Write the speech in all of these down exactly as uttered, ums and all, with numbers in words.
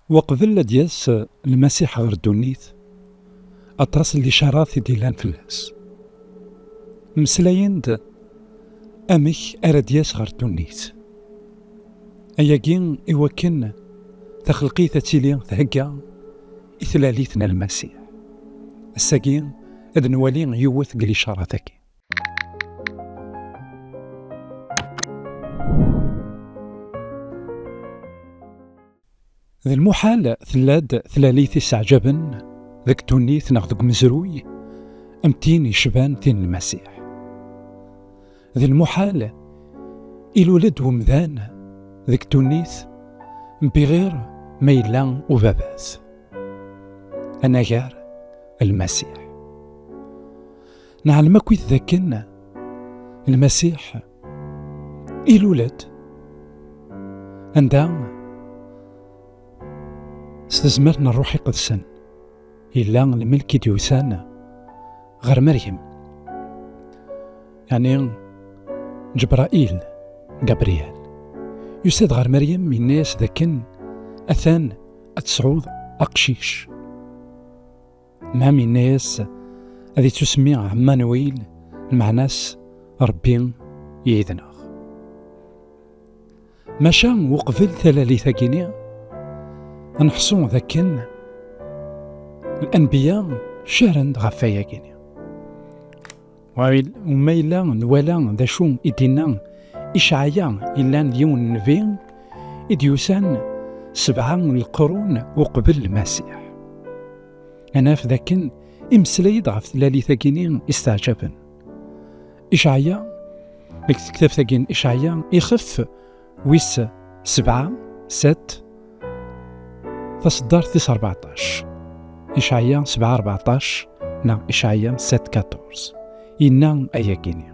Weqbel ad d-yas Lmasiḥ ɣer ddunit, aṭas n licarat i d-illan fell-as. Mmeslayen-d amek ara d-yas ɣer ddunit. Ayagi i wakken taxelqit ad tili thegga i tlalit n Lmasiḥ. Ass-agi ad nwali yiwet deg licarat-agi. D lmuḥal tella-d tlalit iseɛjaben deg ddunit neɣ deg umezruy am tin yecban tin n Lmasiḥ. D lmuḥal ilul-d wemdan deg ddunit bɣir ma yella ubabat, anagar Lmasiḥ. Neɛlem akkit dakken Lmasiḥ ilul-d anda s tezmert n Ṛṛuḥ Iqedsen yella lmelk i d-yusan ɣer Meryem. Yeɛni Ǧebrail, Gabriel, yusa-d ɣer Meryem, yenna-yas dakken atan ad tesɛuḍ aqcic. Mem yenna-yas ad ittusemmi Ɛmanwil, lmeɛna-s Ṛebbi yid-neɣ. Maca uqbel talalit-agi-nni, nḥessu dakken lanbiya caren-d ɣef wayagi-nni. Wa il-, ma yella nwala d acu i d-inna Icɛaya, yellan d yiwen n nnbi i d-yusan sebɛa n leqrun uqbel Lmasiḥ. Ad naf dakken imeslay-d ɣef tlalit-agi-nni isteɛjaben. Icɛaya, deg tektabt-agi n Icɛaya, ixef wis sebɛa, set, taṣeddart tis rbeɛṭac. Icɛaya sebɛa rbeɛṭac neɣ Icɛaya set quatorze. Yenna ayagi-nni.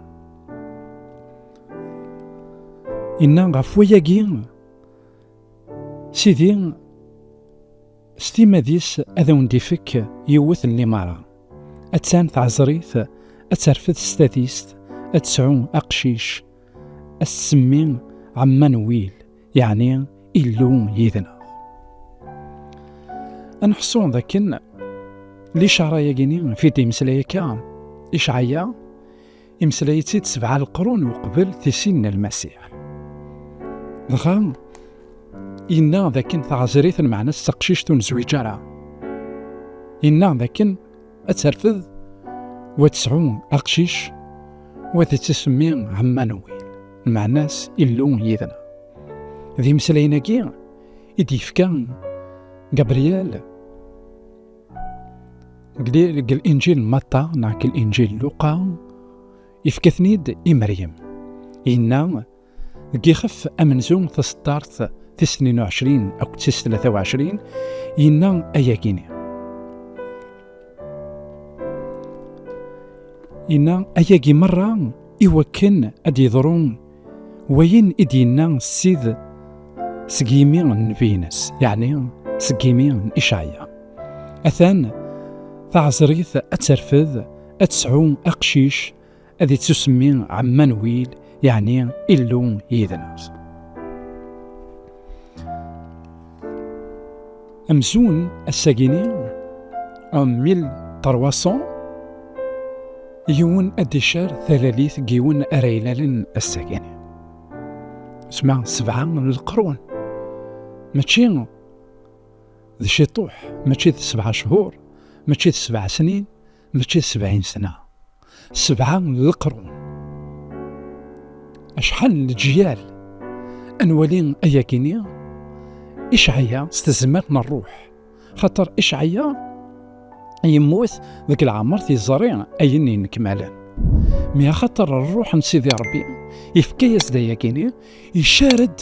Yenna ɣef wayagi, Sidi, s timmad-is ad awen-d-ifek yiwet n limara. Attan tɛeẓrit, ad terfed s tadist, ad tesɛu aqcic, ad s-tsemmi Ɛmanwil, yeɛni Illu yid-neɣ. Ad nḥessu dakken licara-yagi-nni fi d-imeslay akka Icɛaya, imeslay-itt-id sebɛa leqrun uqbel tisin n Lmasiḥ. Dɣa, yenna dakken taɛeẓrit, lmeɛna-s d taqcict ur nezwiǧ ara. Yenna dakken ad terfed, wa tesɛu aqcic, wa d-ittisemmi Ɛmanwil, lmeɛna-s Illu yid-neɣ. D imeslayen-agi i d-yefka Gabriel deg li-, deg Linǧil n Matta neɣ deg Linǧil n Luqa, yefka-ten-id i Meryem. Yenna deg yixef amenzu taṣeddart tis tnin u ɛecrin akked tis tlata u ɛecrin, yenna ayagi-nni. Yenna ayagi merra i wakken ad d-yeḍru wayen i d-yenna Ssid seg yimi n nnbi-ines, yeɛni seg yimi n Icɛaya. Atan taɛeẓrit ad terfed, ad tesɛu aqcic, ad ittusemmi Ɛmanwil, yeɛni Illu yid-neɣ. Amzun ass-agi-ni, en mille trois cents, yiwen ad d-icer talalit n yiwen ara ilalen ass-agi-ni. Sma sebɛa n leqrun. Mačči d ciṭuḥ, mačči d sebɛa cchur, mačči d sebɛa snin, mačči d sebɛin sna. Sebɛa n leqrun. Acḥal n leǧyal! Ad nwali ayagi-ni Icɛaya s tezmert n Ṛṛuḥ. Xaṭer Icɛaya yemmut deg leɛmer yeẓri ayen yennekmalen. Mi axaṭer Ṛṛuḥ n Sidi Ṛebbi yefka-yas-d ayagi-ni, icar-d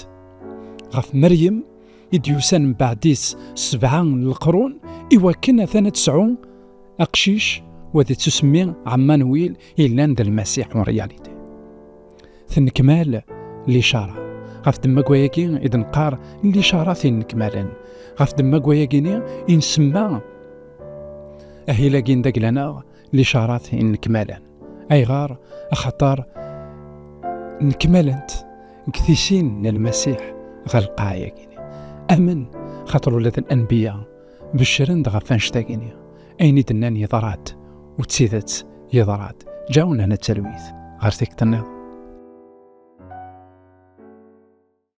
ɣef Meryem i d-yusan mbeɛd-is sebɛa n leqrun, i wakken atan ad tesɛu aqcic, wa d ittusemmi Ɛmanwil, yellan d Lmasiḥ en réalité. Tennekmal licara. Ɣef ddemma n wayagi i d-neqqar licarat yennekmalen. Ɣef ddemma n wayagi-ni i nsemma ahil-agi n dagla-nneɣ licarat yennekmalen. Ayɣer? Axaṭer nnekmalent deg tisin n Lmasiḥ ɣer lqaɛa-agi-ni. Amen, Xaṭer ula d lanbiya beccren-d ɣef annect-agi-nni. Ayen i d-nnan yeḍra-d, u d tidet yeḍra-d. Ǧǧawen hna d talwit. Ɣer tikkelt-nniḍen.